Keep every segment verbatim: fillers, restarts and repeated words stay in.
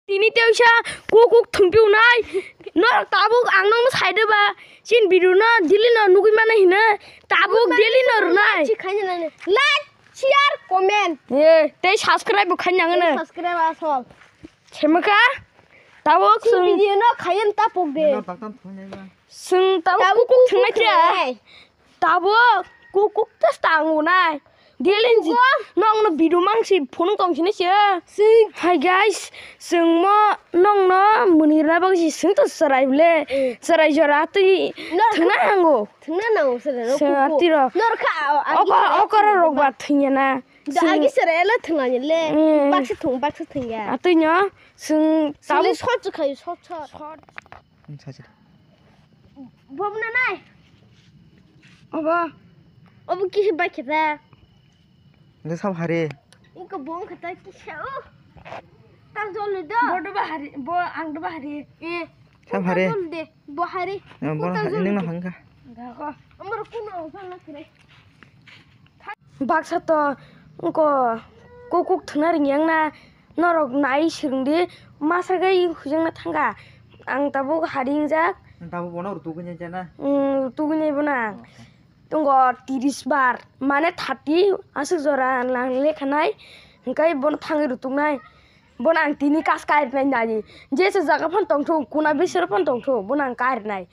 Tini teisa kukuk thumpiu nai. Norok tabuk ang nokno saide ba. Chin video no daily no nugui mana hino. Tabuk daily no rwnai. Chi khaina nani. Like, share, comment. Ye, tei subscribe bo khaina ngano. Subscribe asol. Chemaka. Tabuk. Chi sung video no khayan tapuk de. Norok taktam thumnai ba. Sung tabuk kukuk thumnai khe. Tabuk kukuk tas tango nai. Daily ji nokno video mangsi phunuk tong sini se. Hi guys, sung mo nokno muni rwna bagwi si sung to chwrai ble. Chwrai jora twi thwngna hango. Thwngna nango chwrai rok. Tiro. Okoro rok ba thwngya na. Da agi chwrai la thwngani le. Baksa thwng baksa thwngya. Atwi no sung tabuk sot khayo sot sot. Bom na nai. Obo. Obo kisi bai khe ta. Nge sab hari. Iko bom khe ta kisa o. Tang jol ni do. Bo do ba hari, bo ang do ba hari. Eh. Sab hari. Tang jol de, bo hari. Bo tang jol ni nang hangka. Ga ko. Amar kuno jol na kre. Baksa to wngko kukuk thwngna ringya wngna norok nai swrwngdi masa gai hujakna thangkha ang tabuk hari wngjak. Tabuk bono rw tugui nai jana? Rw tugui nai bono ang. Tongo tiris bar mane thirty aswk jora lang lekha nai hwnkhe bono thangwi rw tuknai. Bono ang tini kas kairnai nai jesa jaga phano tongthok kuna bisero phano tongthok bono ang kairnai.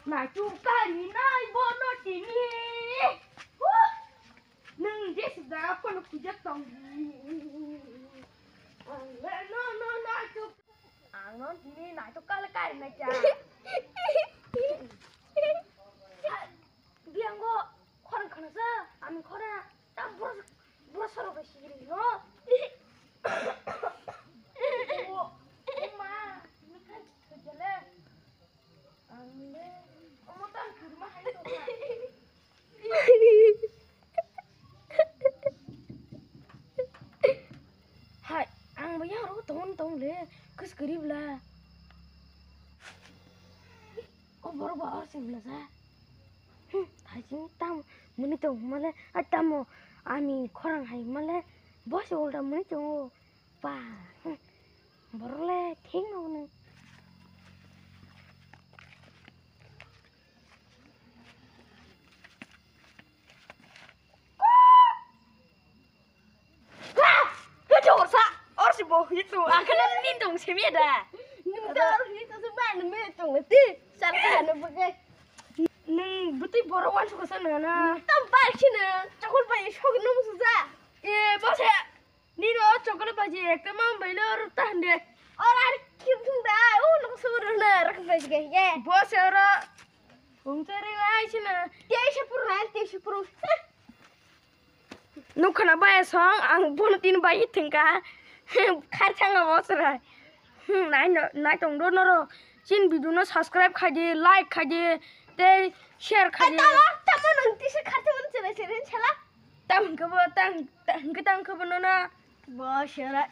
Naituk karinai bono tini. Nwng je sida kono kujak tong. No, no, naituk. Ang no tini naituk kale karinai kya. Biango khorang khana sa, ami khorang. Tam bro, bro soro bai sigiri no. O, o ma, ni kai thujale. Ang le, omo tam kurma hai to. Hai, ang bo yang ro tong tong le, kus kari bla. O borok ba or sing bla sa. Hmm, thaising tam muni tong male, a tamo ani khorang hai male, bosi ulta muni tongo. Pa, hmm, borok le thik no hwnwi. Hwtwi orsa, orsi bo hwtwi tong, akheno nini tong semiya da. Nini da or hwtwi tong se ba nini tong ti, sar ka no bage. Nini bwtwi borok wansu kasa nana. Tam bar sini, chokol bai sok no musuja. E, bose, nini o chokol bai je, ekta mam bai lo ru ta hande. Or ar kim thung da, o no so ru na rak bai je ye. Bose oro, hung chari ai sini. Te se pur na, te se pur. Nukha na bai song, ang bono tin bai thengka. Khar thanga bo chwrai. Hmm, nai no, nai tong do noro. Chin video no subscribe khai di, like khai di, tei share khai di. Tamo, tamo nang tisa khar thama chwrai chwrai chala. Tam hwnkhe bo, tam, tam hwnkhe tam hwnkhe bo nono. Bo chwrai.